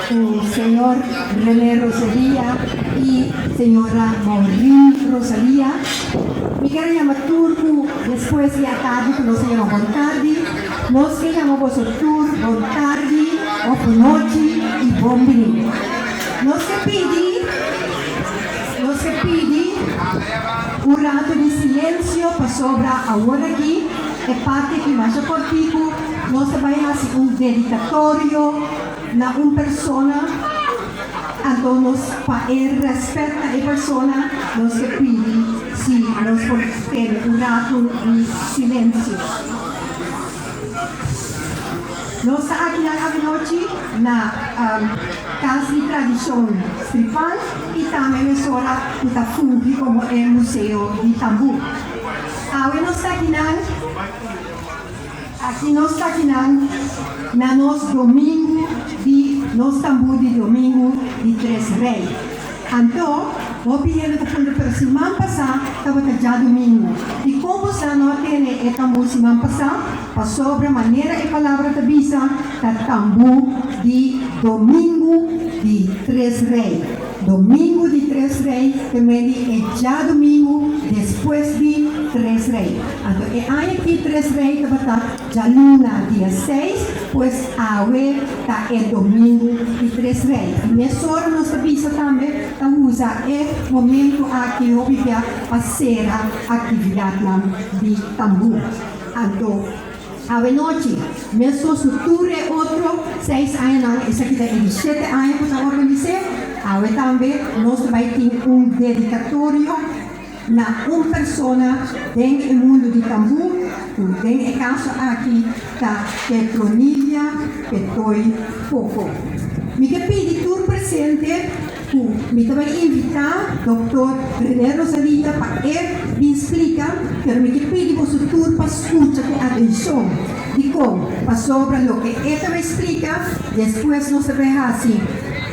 ku señor René Rosalia i señora Maureen Rosalia. Mi ker a yama tur ku despues di atardi ku nos a yama bon tardi. Nos ke yama boso tur bon tardi òf bonochi i bon bini. Nos ke pidi nos ke pidi un ratu di silensio pasobra awor aki e parti aki masha kòrtiku nos ta bai hasi un dedikatorio na un persona, anto nos pa e rèspèt na e persona nos ke pidi si nos por tene un ratu di silensio. Nos ta aki nan avenochi na Kas di Tradishon Stripal i tambe mesora ku ta fungi komo e Museo di Tambú. Awe nos ta aki nan aki nos ta aki nan na nos domingu di nos tambú di domingu di Tres Rei. Anto, hopi hende ta puntra, pero siman pasá tabata djadumingu. Dikon bosa no a tene e tambú siman pasá? Pasobra manera e palabra ta bisa, ta tambú di domingu di Tres Rei. Domingu di Tres Rei ta mende e djadumingu despues di Tres Rei. Anto e aña aki Tres Rei tabata djaluna dia seis, pues awe ta e domingu di Tres Rei. I mesora nos ta bisa tambe ta usa e momentu aki hopi bia pa sera aktividatnan di tambú. Anto awe nochi, meskos ku tur e otro seis añanan, esaki ta e di shete aña ku ta organis'é, awe tambe nos ta bai tin un dedikatorio na un persona den e mundu di tambú, ku den e kaso aki ta Petronilia Petoi Coco. Mi ke pidi tur presente ku mi ta bai invitá Dòktor René Rosalia pa e bin splika, pero mi ke pidi boso tur pa skucha ku atenshon. Dikon? Pasobra loke e ta bai splika, despues nos ta bai hasi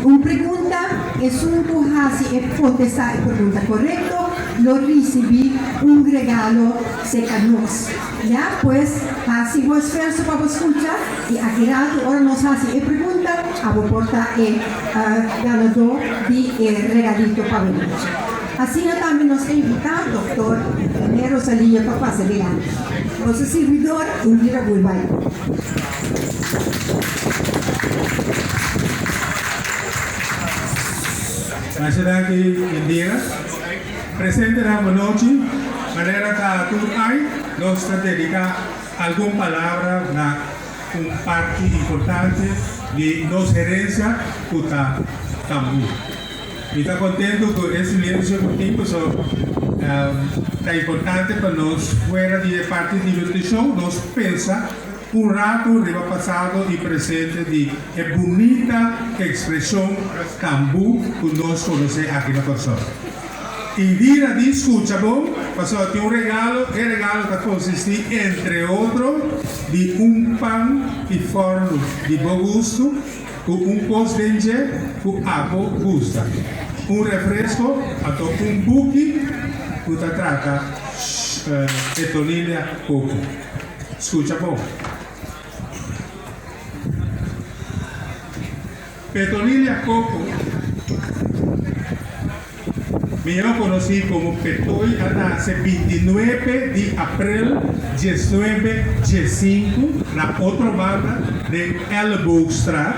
un pregunta, esun ku hasi e kontestá e pregunta korekto lo risibí un regalo serka nos. Ya pues, hasi bo esfuerso pa bo skucha i aki ratu ora nos hasi e pregunta, abo por ta e ganadó di e regalito pa bo nochi. Asina tambe nos ta invitá Dòktor René Rosalia pa pasa dilanti. Boso sirbidor, Indira Bulbay. Masha danki Indira. Presentenan bo nochi, manera ta tur ai nos ta dedica algun palabra na un parti importante di nos herencia cu ta tambú. Mi ta contento cu e silencio cu tin paso ta importante pa nos fuera di e parti diverticion nos pensa Un ratu riba pasado i presente di e bunita ekspreshon tambú ku nos konosé aki na Kòrsou. Indira di skucha bon, pasobra tin un regalo, e regalo ta konsistí entre otro di un pan di fòrnu di bo gustu ku un kos den dje ku abo gusta, un refresko anto un buki ku ta trata Petonilia Coco. Skucha bon. Petonilia Coco, mihó konosí komo Petoi a nase bintinuebe di aprel diesnuebe diesinku na Otrobanda den Elleboogstraat,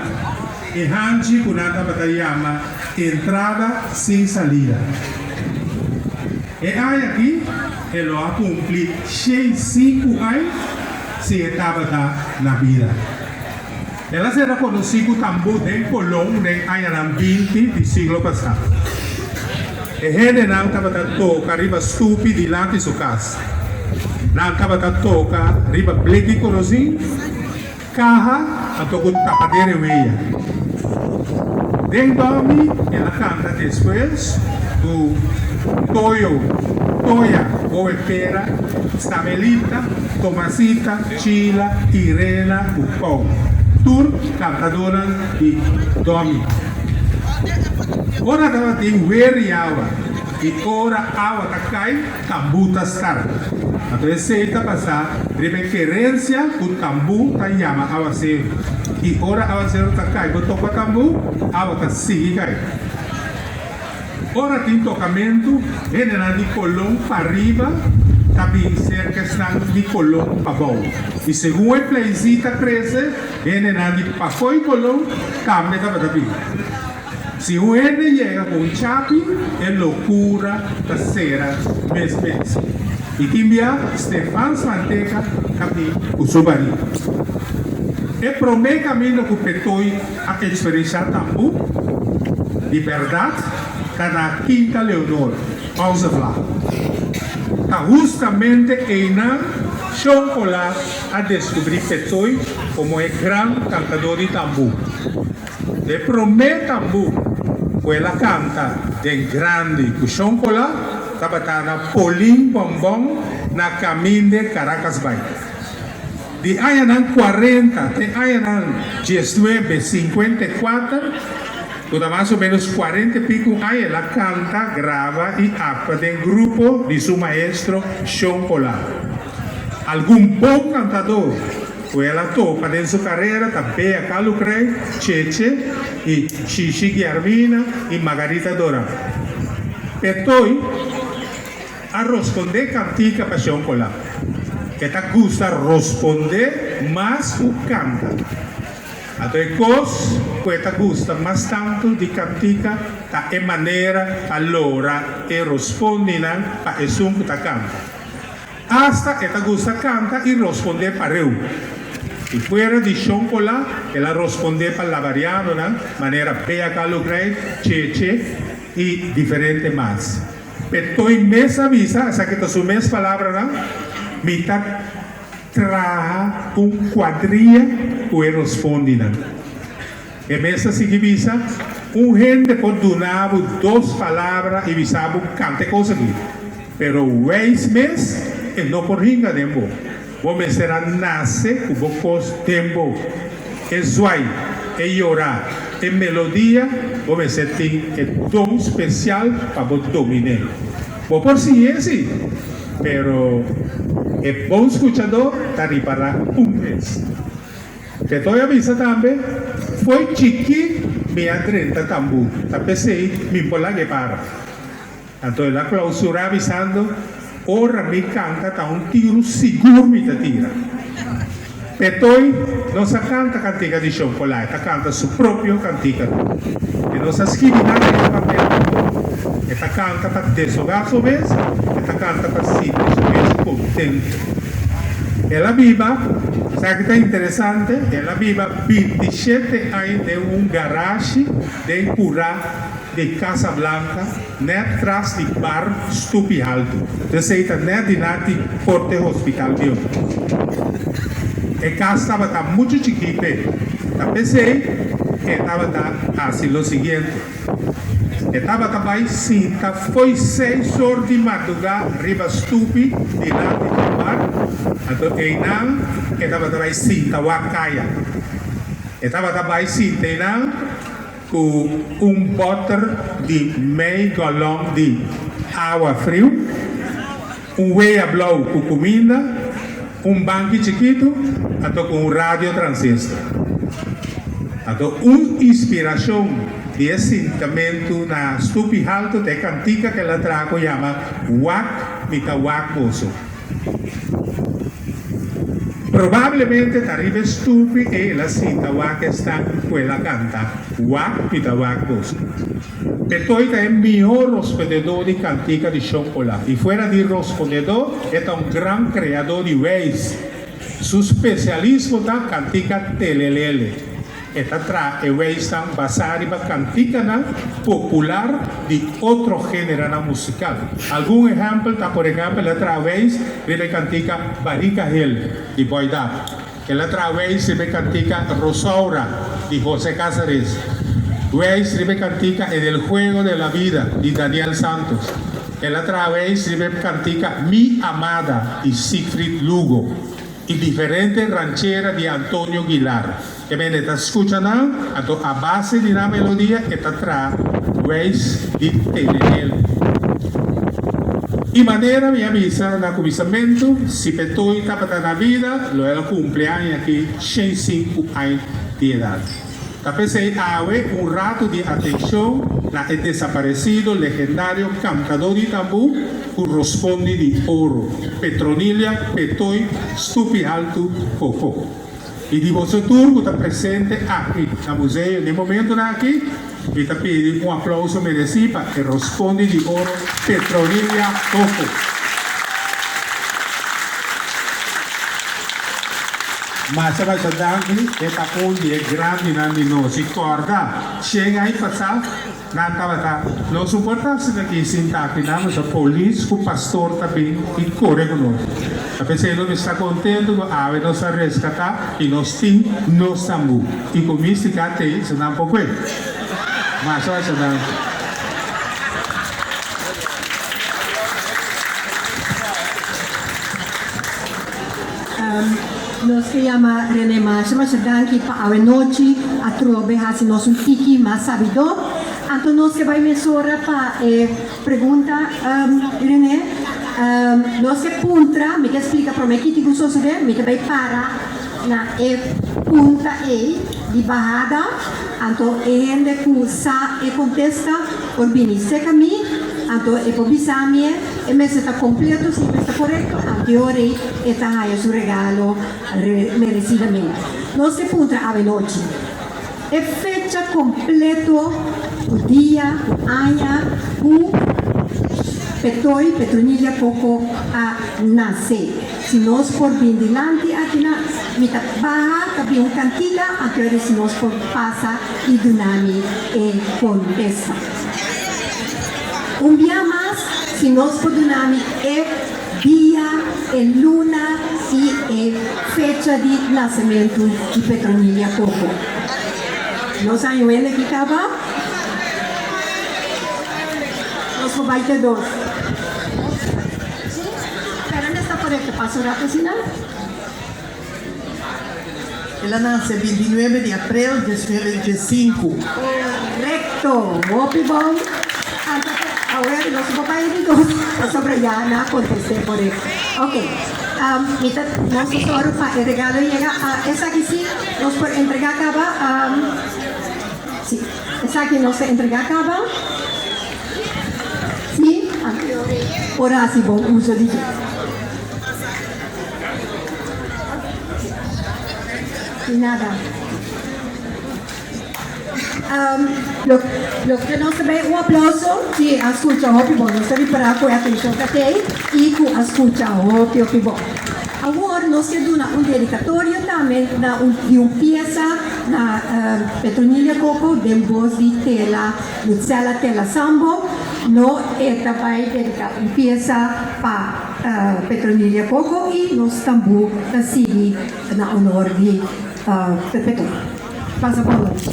e hanchi ku nan tabata yama Entrada sin Salida. E aña aki e lo a cumpli 105 aña si e tabata na bida. El a sera conoci cu tambú den Colón den añanan binti di siglo pasá. E hendenan tabata toca riba stupi dilanti su cas. Nan tabata toca riba bleki corozin, caha anto cu tapadera e weya. Den dormi el a canta despues cu Toyo, Toya, Boe Pera, Samelita, Tomasita, Chila, Irena cu Pau. Tur cantadornan di dormi. Ora tabatin weer di awa y ora awa ta cay, Tambú ta start. Anto esei ta basá riba e kerensia ku tambú ta yama awaseru. i ora awaseru ta kai bo topa tambú, awa ta sigui kai. Ora tin tokamentu, hendenan di Colón pariba ta bin serka esnan di Colón pabou. I segun e pleisí ta krese, hendenan di pafó i Colón tambe tabata bin. Si un hende yega ku un chapi, e lokura ta sera mes mes. I tin bia Stefans Manteca ta bin ku su barí. E promé kaminda ku Petoi a eksperenshá tambú di bèrdat ta na Quinta Leonor, Onze Vla. Ta hustamente einan Shon Colá a deskubrí Petoi komo e gran kantadó di tambú. E promé tambú ku el a kanta den grandi ku Shon Colá tabata na Polin Bonbon na Caminde Caracasbaai. Di añanan kuarenta te añanan diesnuebe sinkuenta i kuater, ku ta mas o ménos kuarenta i piku aña, el a kanta, graba i aktua den grupo di su maestro Shon Colá. Algun bon kantadó ku el a topa den su karera ta Bea Kalukrei, Cheche i Shishi Guiarmina i Margarita Doran. Petoi a rospondé kantika pa Shon Colá. E ta gusta rospondé mas ku kanta. Anto e kos ku e ta gusta mas tantu di kantika ta e manera pa lora e rospondinan pa esun ku ta kanta. Asta e ta gusta kanta i rospondé pareu. I fuera di Shon Colá el a rospondé pa lavarianonan manera Bea Kalukrei, Cheche i diferente mas. Petoi mes a bisa, esaki ta su mes palabranan, Mi ta traha un kuadria ku e rospondinan. E mes a sigui bisa, Un hende por duna bo dos palabra i bisa bo kanta e kos aki, pero wijs mes e no por hinka den bo. Bo mester a nase ku bo kos den bo. E zwai, e yora, e melodia, bo mester tin e don spesial pa bo domin'é. Bo por siñ'é si, pero e bon skuchadó ta ripará un bes. Petoy a bisa tambe, Fo'i chikí mi a drenta tambú, ta p'esei mi por lag'é para. Anto el a klausurá bisando, Ora mi kanta ta un tiru sigur mi ta tira. Petoy no sa kanta kantika di Shon Colá, e ta kanta su propio kantikanan. E no sa skibi nada riba papel tampoco. E ta kanta pa deshogá su mes, e ta kanta pa sinti su mes kontentu. El a biba, esaki ta interesante, el a biba bintishete aña den un garashi den kurá di Casa Blanca, nèt tras di bar Stupi Haltu. Esei ta nèt dilanti Korte Hospital bieu. E kas tabata muchu chikí p'e, ta p'esei e tabata hasi lo siguiente. E tabata bai sinta fo'i seis or di mardugá riba stupi dilanti dje bar, anto einan e tabata bai sinta wak kaya. E tabata bai sinta einan ku un bòter di mei gòlòn di awa friu, un wea blou ku kuminda, un banki chikitu, anto ku un radio transistor. Anto un inspirashon di e sintamentu na Stupi Haltu ta e kantika ku el a traha ku yama Wak mi ta wak boso. Probablemente ta riba e stupi ei el a sinta wak esnan ku el a kanta Wak mi ta wak boso. Petoy ta e mihó rospondedó di kantika di Shon Colá i fuera di rospondedó e ta un gran kreadó di weis. Su spesialismo ta kantika telelele. E ta traha e weisnan basá riba kantikanan popular di otro géneranan musikal. Algun ehèmpel ta por ehèmpel el a traha weis riba e kantika Barika Hel di Boy Dap. El a traha weis riba e kantika Rosaura di José Cáceres, weis riba e kantika En el juego de la vida di Daniel Santos. El a traha weis riba e kantika Mi amada di Siegfried Lugo i diferente ranchera di Antonio Guilar. E bende ta skucha nan, anto a base di nan melodia e ta traha weis di telelele. I manera mi a bisa na kuminsamentu, si Petoi tabata na bida, lo el a kumpli aña aki 105 aña di edat. Ta p'esei awe un ratu di atenshon na e desaparesido legendario kantadó di tambú ku rospondi di oro, Petronilia Petoi Stupi Haltu Koko. I di boso tur ku ta presente aki na museo den momentunan aki, mi ta pidi un aplouso meresí pa e rospondi di oro Petronilia Koko. Masha masha danki, e ta un di e grandinan di nos. I kòrda, shen aña pasá nan tabata no soportá asina aki sinta aki nan, pasobra polis ku pastor ta bin i kore ku nos. Ta p'esei lo mi sta kontentu ku awe nos a reskatá i nos tin nos tambú. I ku místika t'ei, so nan por kue. Masha masha danki. Nos ke yama Rene masha masha danki pa awe nochi atrobe hasi nos un tiki mas sabidó. Anto nos ke bai mesora pa e pregunta, Rene. Nos ke puntra, mi ke splika prome kiti ku sosodé, mi ta bai para na e punta ei di bahada, anto e hende ku sa e kontesta por bini seka mi, anto e por bisa mi e. E mester ta completo, si e mester ta corecto, anteor ei e ta haya su regalo merecidamente. Nos ke puntra awenochi e fecha completo cu dia, cu aña cu Petoy, Petronilla Coco, a nace. Si nos por bin dilanti aki na mi ta baha, ta bin un cantica, anteor ei si nos por pasa y duna mi e contesta. Un bia mas, si nos por duna mi e dia, e luna i e fecha di nasementu di Petronilia Coco. Nos a yuende aki kaba. Nos por bai te dos. Pero no esta korekto. Pasa un rato asina. El a nase 29 di aprel 1915. Korekto! Hopi bon! Anto awe nos no por bai di dos pasobra ya nan a kontest'é korekto. Ok, mi ta nos ta sòru pa e regalo yega. Esaki sí nos por entregá kaba. Sí, esaki nos ta entregá kaba. Sí, por hasi bon uso di dje. Di nada. Loke nos ta bay un aplauso si a scucha hopi bon. Nos ta ripara cu e atencion ta tey y cu a scucha hopi hopi bon. Awor nos ke duna un dedicatorio tambe na un di un pieza na Petronilia Coco den voz di Tela Lutzella Tela Sambo. No e ta bay dedica un pieza pa Petronilia Coco y nos tambú ta sigui na honor di Pepe. Pasa bon nochi.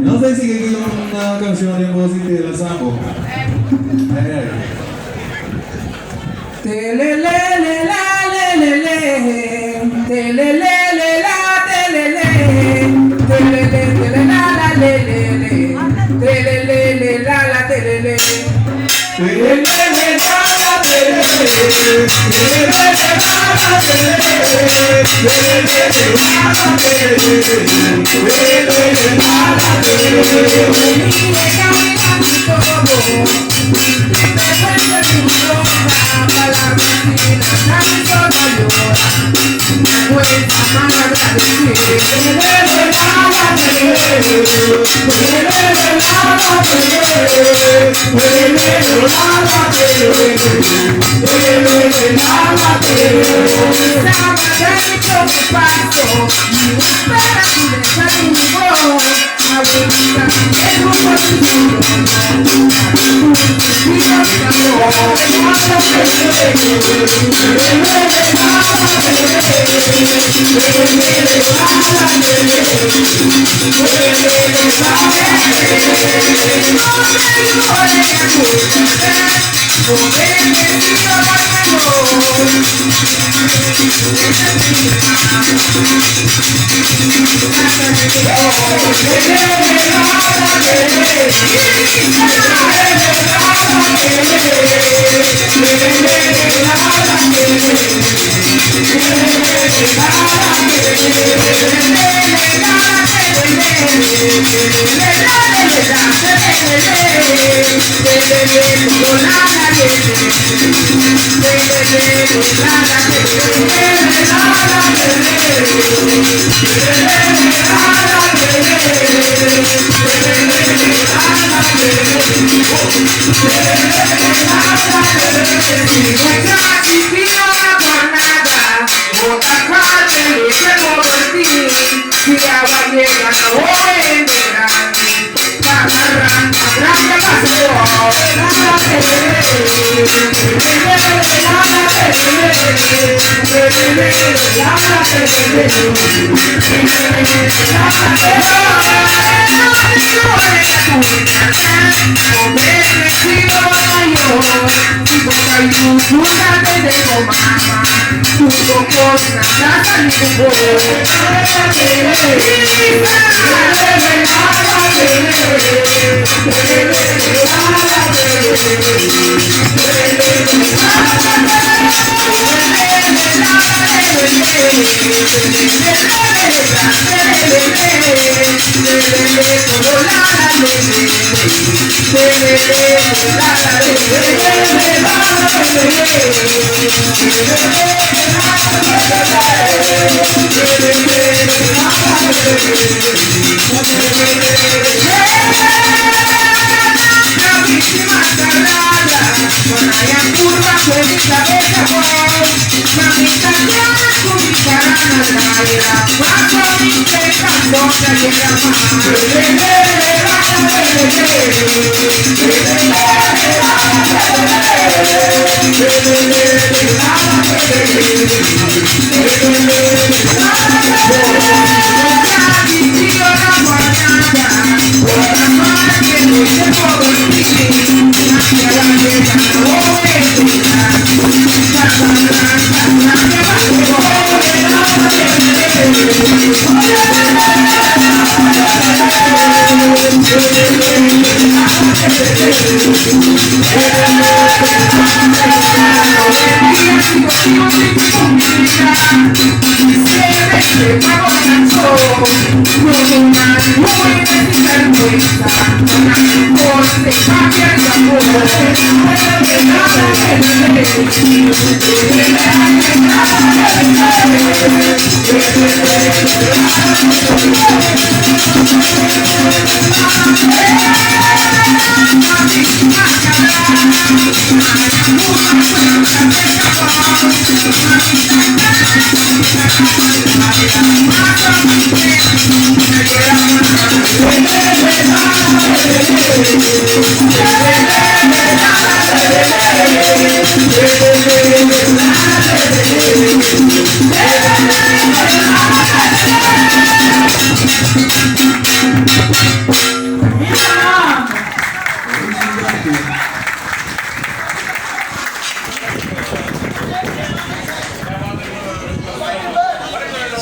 Nos ta sigui cu un cancion den voz di Tela Sambo. Ay ay.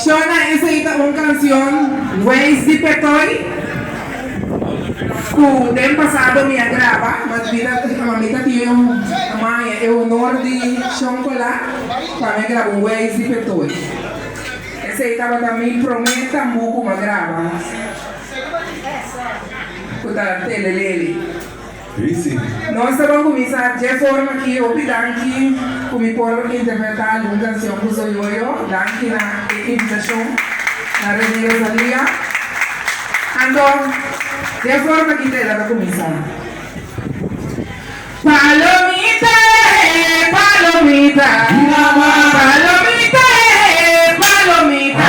Shona, esei ta un kansion Weis di Petoy ku den pasado mi a graba, ma mi ta mi ta tin e e honor di Shon Colá pa mi a graba un Weis di Petoy. Esei tabata mi promé tambú ku mi a graba ku ta Telelele. Nos ta ban kuminsá dje forma aki. Hopi danki ku mi por interpretá algun kansion ku Soyoyo. Danki na e invitashon na René Rosalia. Anto, dje forma aki ta e ta kuminsá. Palomita eh, palomita. Palomita eh, palomita.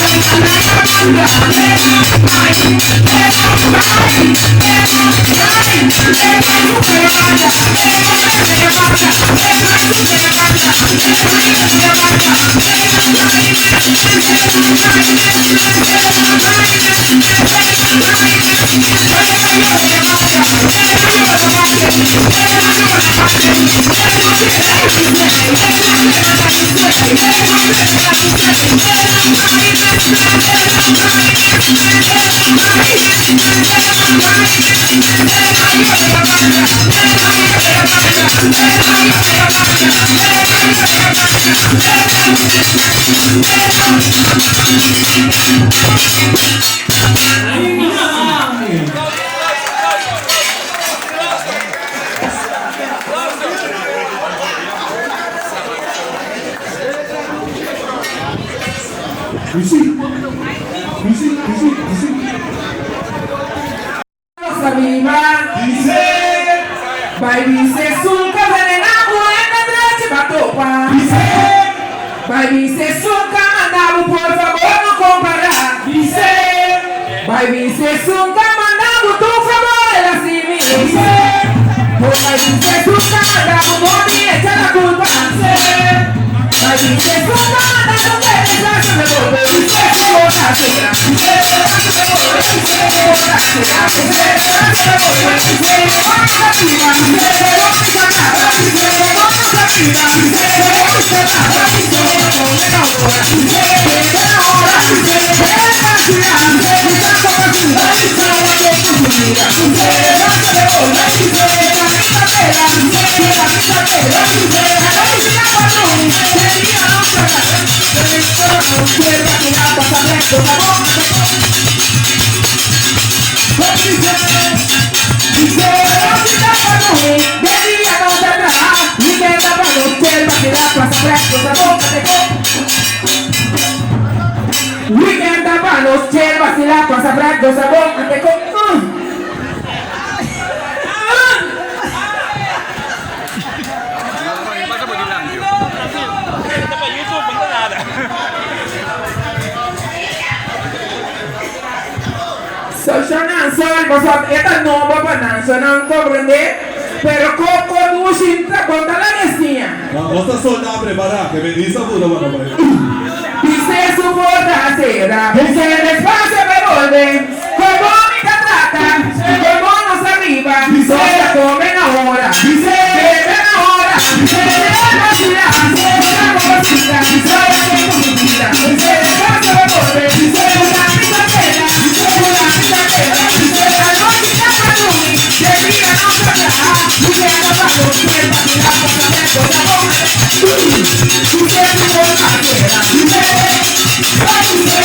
Thank you. Muziek, muziek, muziek, muziek. Nos ta biba. Bai bisa esun ka venena bo en na drechi ba topa. Bai bisa esun ka manda bo por fabor no compara. Bai bisa esun ka manda bo tur fabor el hasi mi. Bai bisa esun ka manda bo no mi echa la culpa. Bai bisa esun ka manda bo que desgracia me volve. Su boca cera. Weekend pa nos chill, vacila, pasa break, goza bon, ante con. Soshonan sol, pasobra e ta nobo pa nan, so nan comprende, pero co conduci ta conta la resiña. No, nos ta solda prepara, ke bendice a puta pa no bai. Dice su porta cera, dice despacio me volve, como mi ta trata, como nos arriba, nos ta comen ahora, beben ahora, se vacila, una cosita, sabe como su vida, dice despacio me volve, una misa tela, una misa tela, anoche ta pa drumi, de dia no ta traha, weekend ta pa nos kier vacila, pasa reto, ta bon, dice su porta cera, dice, dice, dice,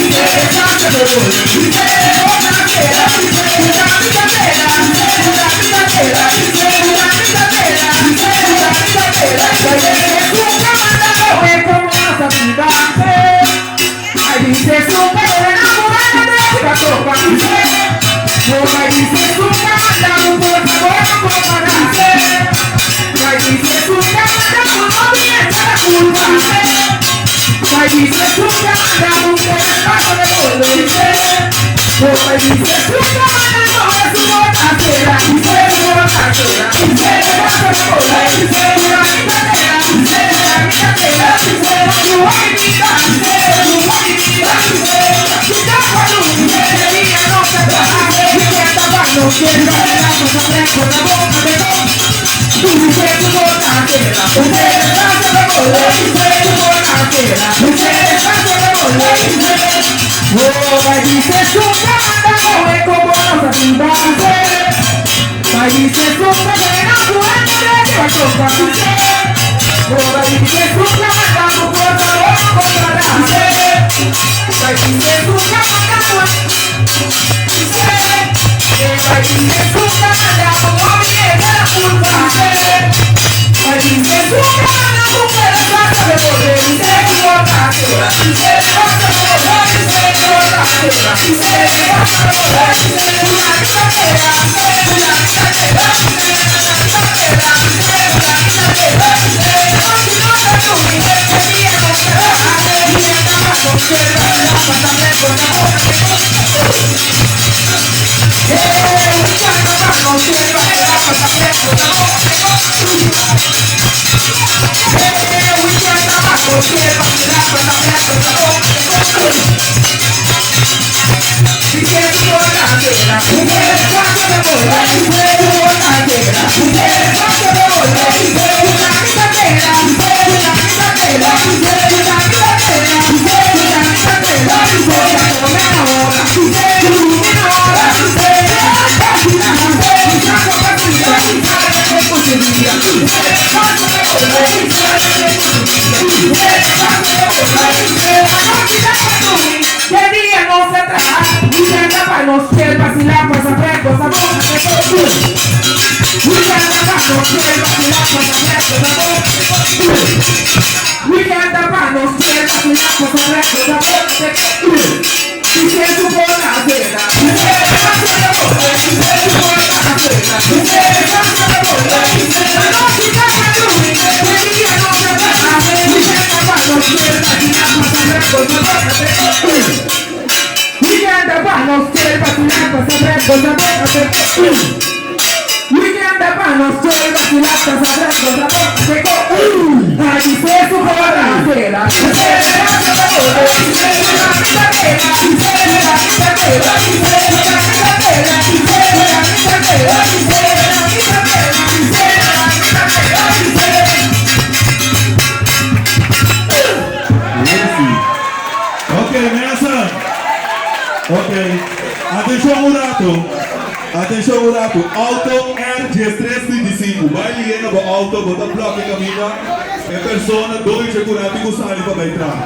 dice, despacio me volve, dice, porta cera, una misa tela, una misa tela, una misa tela, una misa tela, dice, su manda coge como nos arriba, ay, dice, su enamorada de la topa, ay, dice, su manda por favor no comparar, ay, dice, su manda no viene la culpa, ay, dice, su manda por el paso de volver, ay, dice, su manda coge su boca cera, dice, su boca cera, dice, paso de volver, dice, una misa tela, dice, una misa tela, dice, su vida, dice, su vida, dice, su tapa luz, de día no se trabaja, dice, tapa no quiere, la cosa fresca, la boca de todo. Dice tu boca cera, dice, paso de volver, dice tu boca cera, dice, paso de volver, dice, oh, ay, dice su manda coge como nos arriba, ay, dice su manda no puede de topa, dice, oh, ay, dice su manda por favor no comparar, ay, dice su manda dice, ay, dice su manda no viene la culpa, ay, dice su manda mujer pasa de volver, dice tu boca cera, dice pasa de volver, dice tu boca cera, dice pasa de volver, dice una misa tela, una misa tela, una misa tela, dice una misa tela, dice no si no te drumi, de día no se trabaja, Ok, mesa. Ok. Atenshon un ratu. Atenshon un ratu. Outo R1325. Bai lihe na bo outo, bo ta blòkia kaminda. E persona doño dje kurá tin ku sali pa bai traha.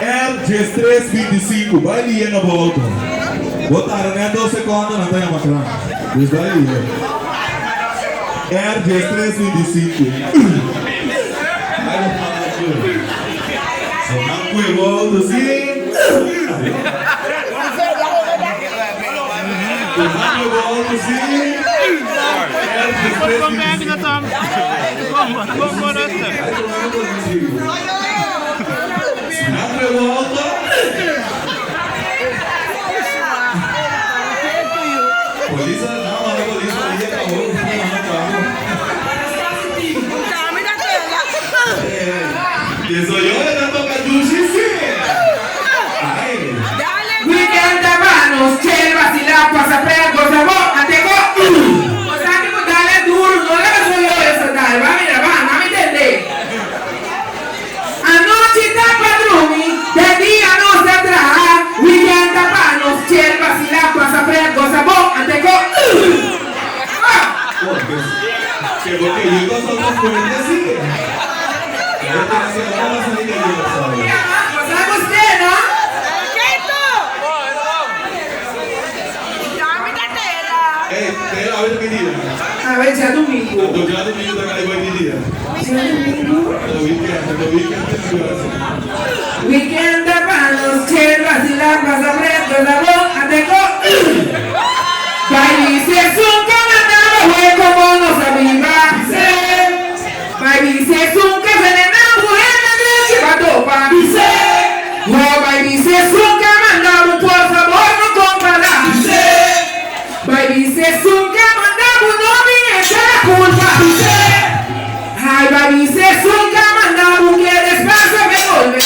R1325. Bai lihe na bo outo. Bo tarda nèt dos sekònde, nan ta yama kran. Dus bai lihe. R1325. Bai bo manda ku. So nan kue bo outo si. So nan kue bo outo si. R1325. Si nan kue bo outo. Polis a nan manda polis pa dia kabo nan manda kabo. Desoyoyo ta toka dushi si. Ay. Weekend ta pa nos chill, vacila, pasa pret, goza bo, ate go. Bo sa ki bo dale duro, no laga soyoyo sa dal, ba mira, ba, na mi tende. Anochi ta pa drumi, de dia nos ta traha, weekend ta pa nos chill, vacila, pasa pret, goza bo, ate go. Ah! Que porque yo gozo ta fuerte si. Yo tengo que no va a salir de yo, sabe. Bo sa gust'é, no? Ey, te awe ta ki dia? Awe djadumingu. Anto djadumingu ta kai bai ki dia? Djadumingu. Ta weekend, ta weekend te na yora si. Weekend ta pa nos chill, vacila, pasa pret, goza bon, ate ko. Bai bisa esun ka manda bo hue como nos a biba. Bai bisa esun ka venena bo hende drechi pa topa. Ho bai bisa esun ka manda bo por fabor no compara. Bai bisa esun ka manda bo no bin echa la culpa. Ay bai bisa esun ka manda bo ke despacio ke bolbe.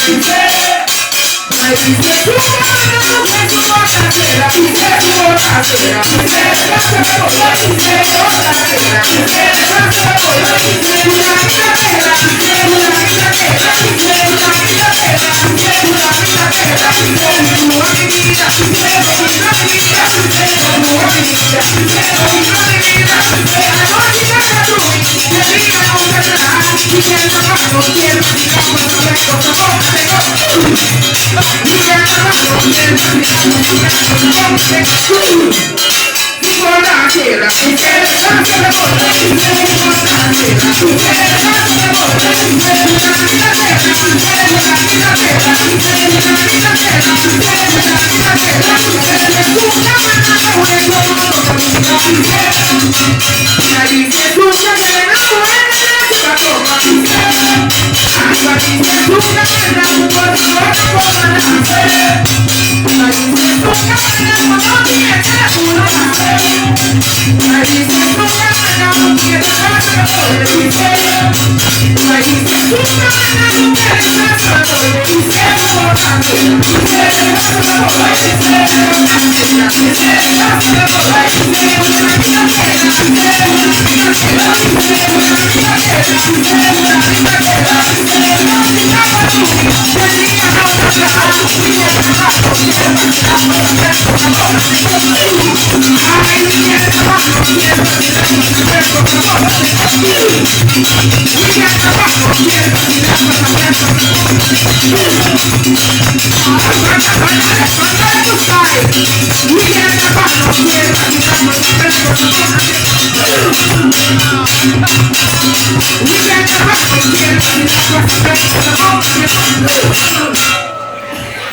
Bai bisa esun ka manda bo ke su bota cera. Su bota cera. Despacio ke bolbe. Bota cera. Despacio ke bolbe. Una vida tela. Una vida tela. Una vida tela. Una vida tela. Continúa mi vida. Continúa mi vida. Continúa mi vida. Continúa mi vida. Anochi ta pa drumi, de dia nos ta traha. Weekend ta pa nos chill, vacila, pasa pret, goza bon, ate go. Weekend ta pa nos chill, vacila, pasa pret, goza bon, ate go. Si por la tierra, despacio me voy. Por la tierra, despacio me voy. Una vida tela, una vida tela, una vida tela, una vida tela. Escucha, mamá, como nos amiga. Ay, dice, escucha que me enamoré de la chica topa. Ay, dice, escucha que me enamoré de la Ay, dice, escucha que me enamoré de la Ay, dice,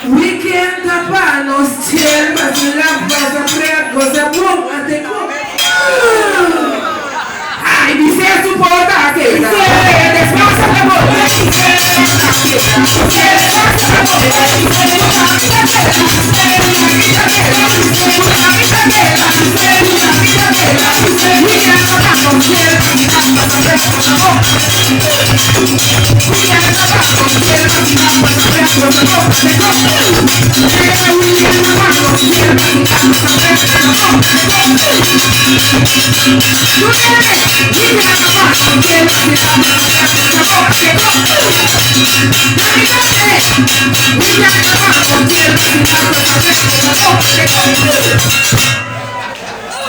Weekend pa nos chill, vacila, pasa pret, goza bom, ate ko. Ay, dice su porta que desplaza la boca.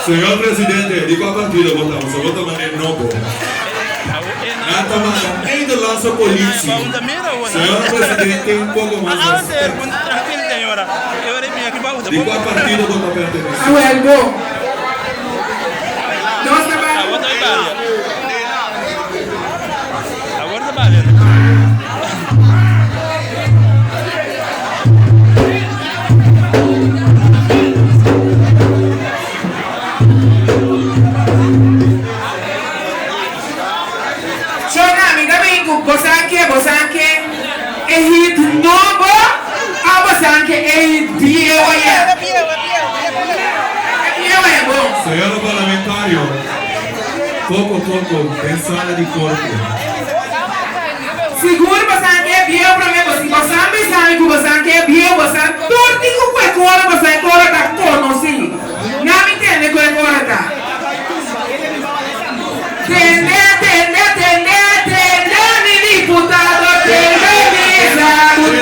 Señor presidente, di cual partido votamos? Se vota mané nobo. Nada más, Nederlandse politie. Señor presidente, un poco más respeto. Di cual partido vota pertenece? Awel, bom. Nos ta bai. Shona, amiga mi, bosanke, bosanke, e hit nobo, a bosanke e hit bieu ya. Bieu e bom. Señor parlamentario, poco a poco, en sala di corte. Sigur bosanke bieu pa mi, bosan bosan sabi ku bosanke bieu, bosan tur ku e koro, bosan koro ta konosí. No mi tende ku e koro ta. Tende, tende, tende, tende, mi diputado, tende, misa,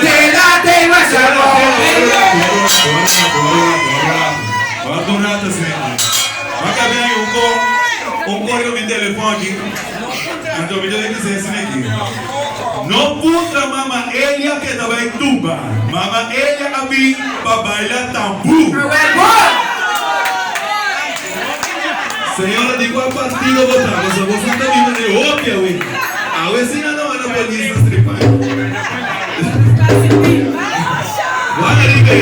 tela, te masamo. Guarda un rato, señor. Acá viene un código de teléfono aquí. Anto mi tiene que ser aquí. No puntra mama Elia que estaba en tuba. Mama Elia a mí pa bailar tambú. Señora, di cual partido votamos? Vos no está viendo de opia, güey. A ver si no van a policía stripar. Juan Enrique.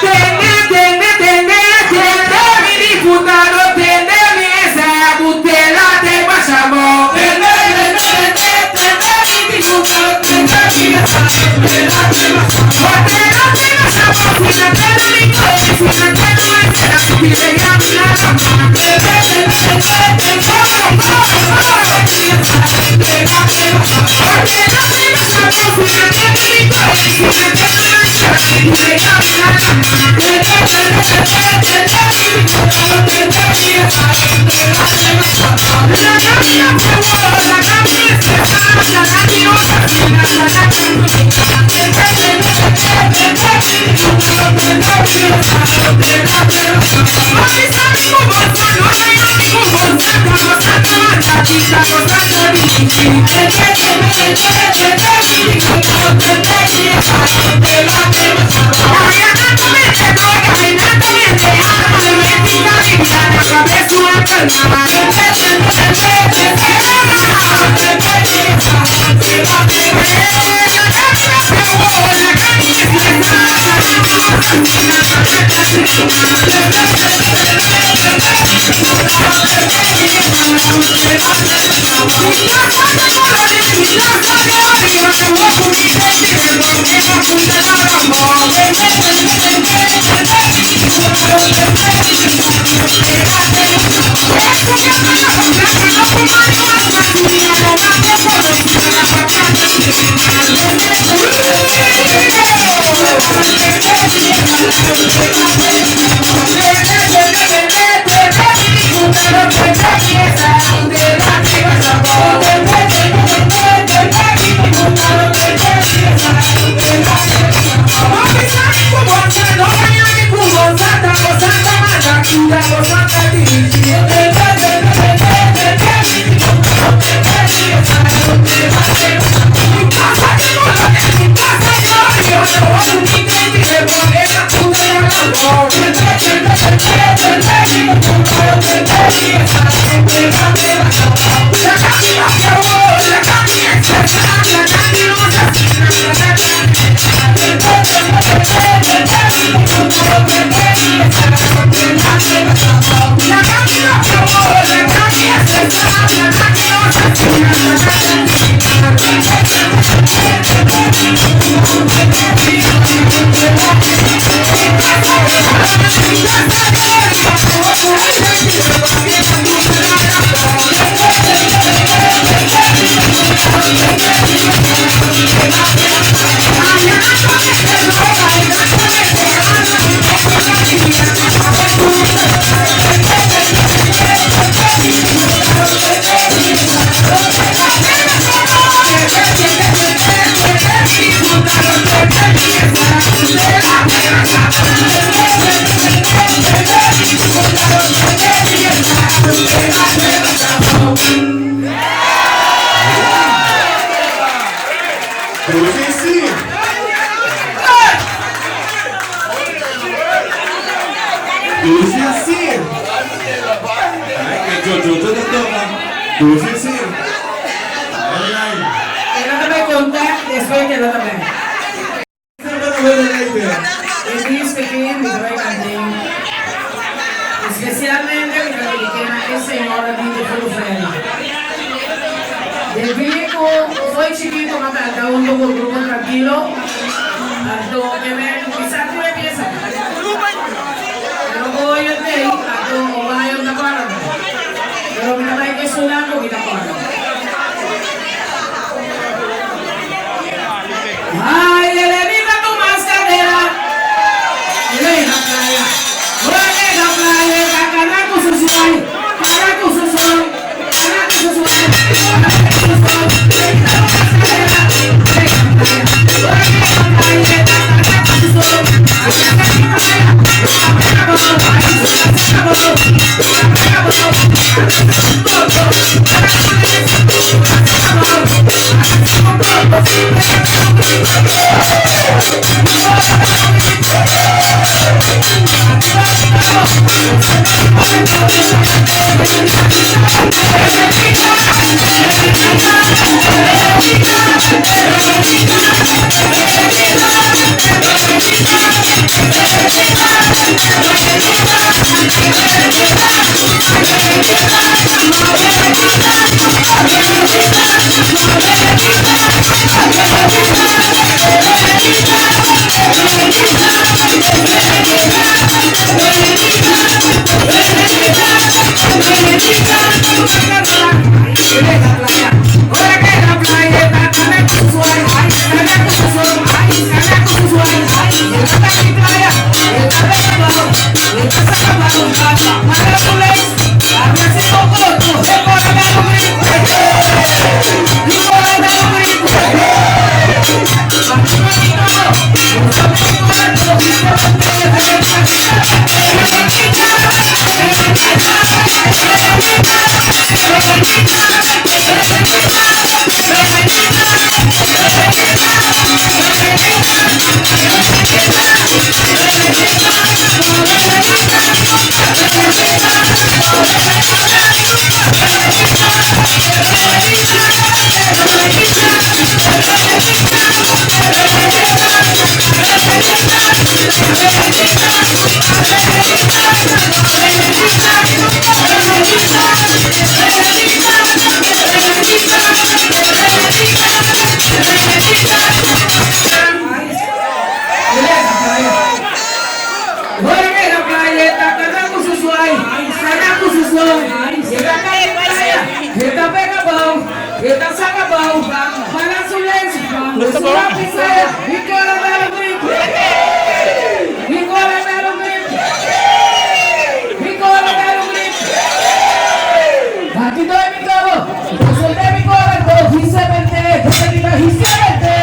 Tende, tende, tende, tende, mi diputado, tende, mesa, butela, te pasamos. Tende, tende, tende, tende, mi diputado, tende, mesa, butela, te pasamos. Butela, te pasamos, si no te lo digo, si no te lo digo, si te llamo la mamá. Tende, tende, tende, tende, botela, te pasamos, si no te lo digo, si no te lo digo, si te llamo la mamá. Tende, tende, tende, tende, mi diputado, tende, mesa, butela, te pasamos. La camina, la camina, la camina, la Dushi si! Dushi si! Ai, que Jojo ta toca. Dushi si! Ai, ai. Ela tambe konta, despues ela tambe. Semper na buena leite. E disco aki mi ta bai kanta. Espesialmente mi ta dediká na e señora Dita Fulufela. Debí ku for di chikitu m'a kanta huntu ku Grupo Trankilo, anto ke mi sa ku e piesa. Pero oyo tei, anto obayo ta kòrda. Pero mi ta bai ku esunnan ku mi ta kòrda. Ay, Elenita tu mascadera. Elena playa. Elena playa, caraco su suay. Caraco su suay. Caraco su suay. Caraco su suay. Elena. E ta kai den playa, e ta pega bou, e ta saka bou, Para su lensu, ku su lapisera, i kora dar un gritu. I kora dar un gritu. I kora dar un gritu. Bati doi mi kabo, resolve mi kora, do hisemente, do hisemente,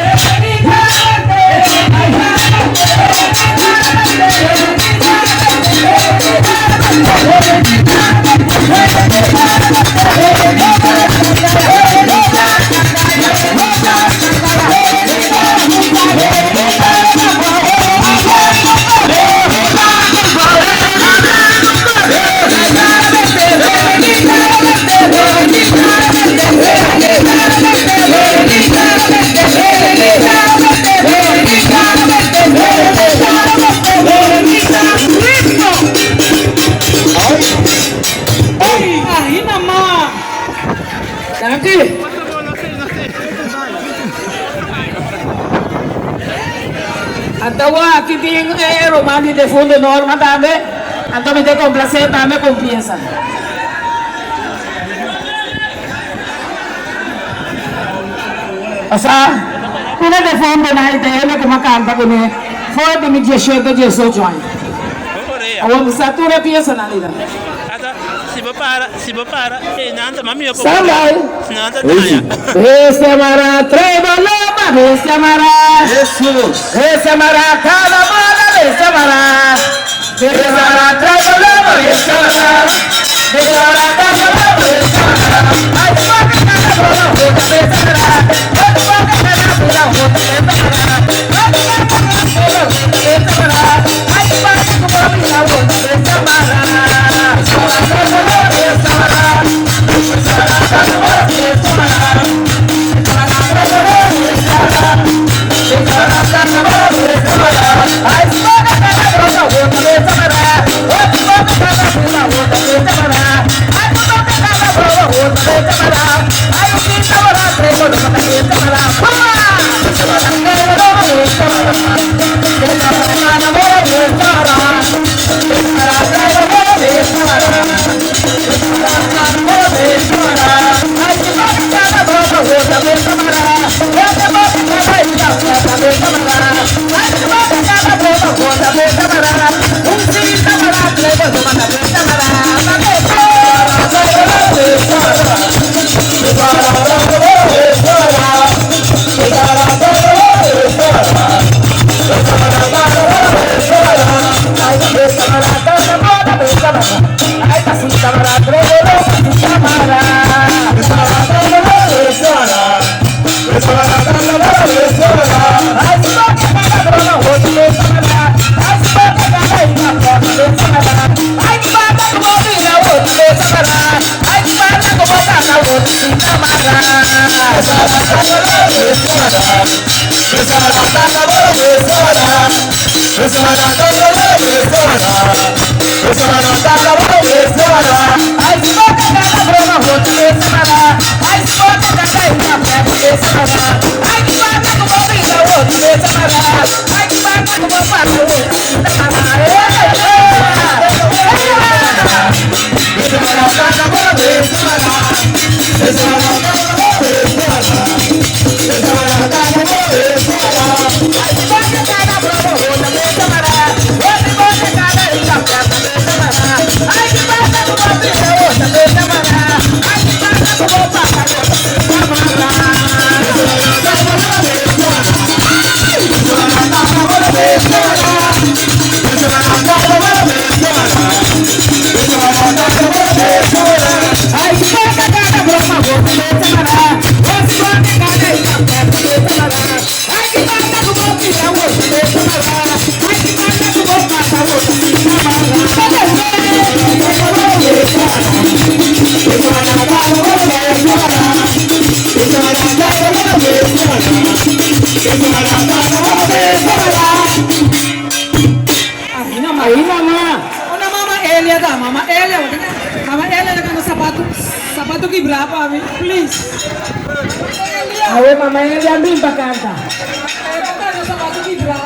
Ay, mama! Danki! Anto aki tin e ruman di defunto Norma tambe, anto mi ta complacé tambe con pieza. Osea, una defunto na ITM cu mi a canta cune for di mi diecisiete, diesocho aña. Awor mi sa tur e piezanan di nan. Samuel, Bestia mara traigo loba, bestia mara. Bestia mara cada bola, bestia mara. Bestia mara traigo loba, bestia mara. Bestia mara cada bola, bestia mara. Ay, boca cada bola, boca bestia mara. Ay, boca cada bola, boca bestia mara. Ay, boca cada bola, boca bestia mara. Ay, boca cada bola, boca bestia mara. Bestia mara, Ay, mama. Una mama Elia da, mama Elia, mama Elia ta kanta Sapatu, Sapatu Kibrá pa mi, please. Awe mama Elia bin pa kanta. E ta kanta Sapatu Kibrá.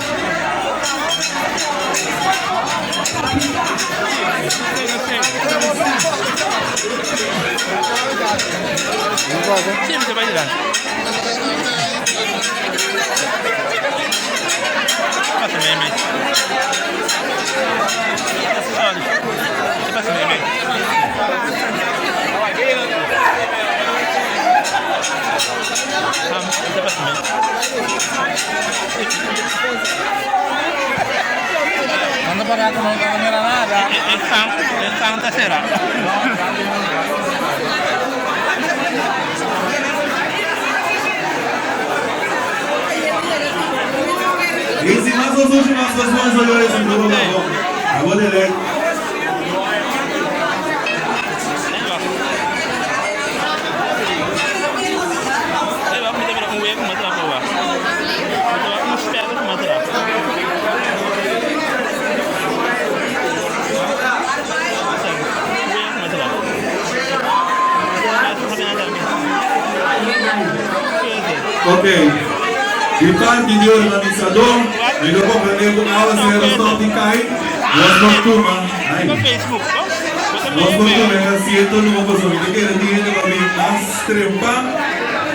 Y sin mas os últimas dos buenos olores en grupo Gabón. Abo de lek. Ok. Di parti di organisadó, mi lo komprendé ku áwaseru stòp di kai, nos por tuma, ai, nos por tuma e asiento numa pasobra mi ta kere tin hende ku a bin mas trempan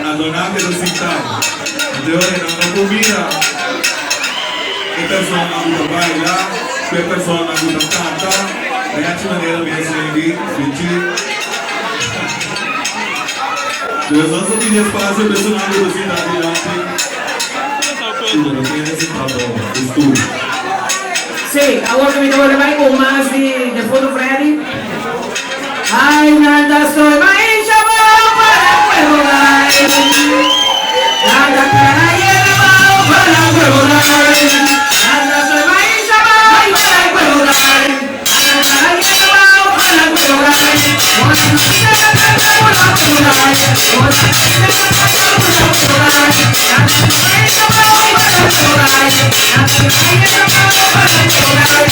anto nan a keda sintá. Anto e ora nan no por mira e personanan ku ta baila ku e personanan ku ta kanta den hachi manera mes maybe bichi. Pues nos ta pidi espacio pa esunnan ku ta sinta dilanti. Sí, pero tin hende sintá bou, e stoel. Sí, awor ku mi ta worde bai ku mas di Defunto Freddy. Ay, nanda soy maisha bao para pueblo gai. Nanda cara hierba bao para pueblo gai. Nanda soy maisha bao para pueblo gai. Nanda cara hierba bao para pueblo gai. Ora noche se canta pura pueblo gai. Ora noche se canta pura pueblo gai. Nanda soy maisha bao para pueblo gai. Nanda cara hierba bao para pueblo gai.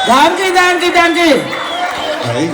Danki, danki, danki. Ai.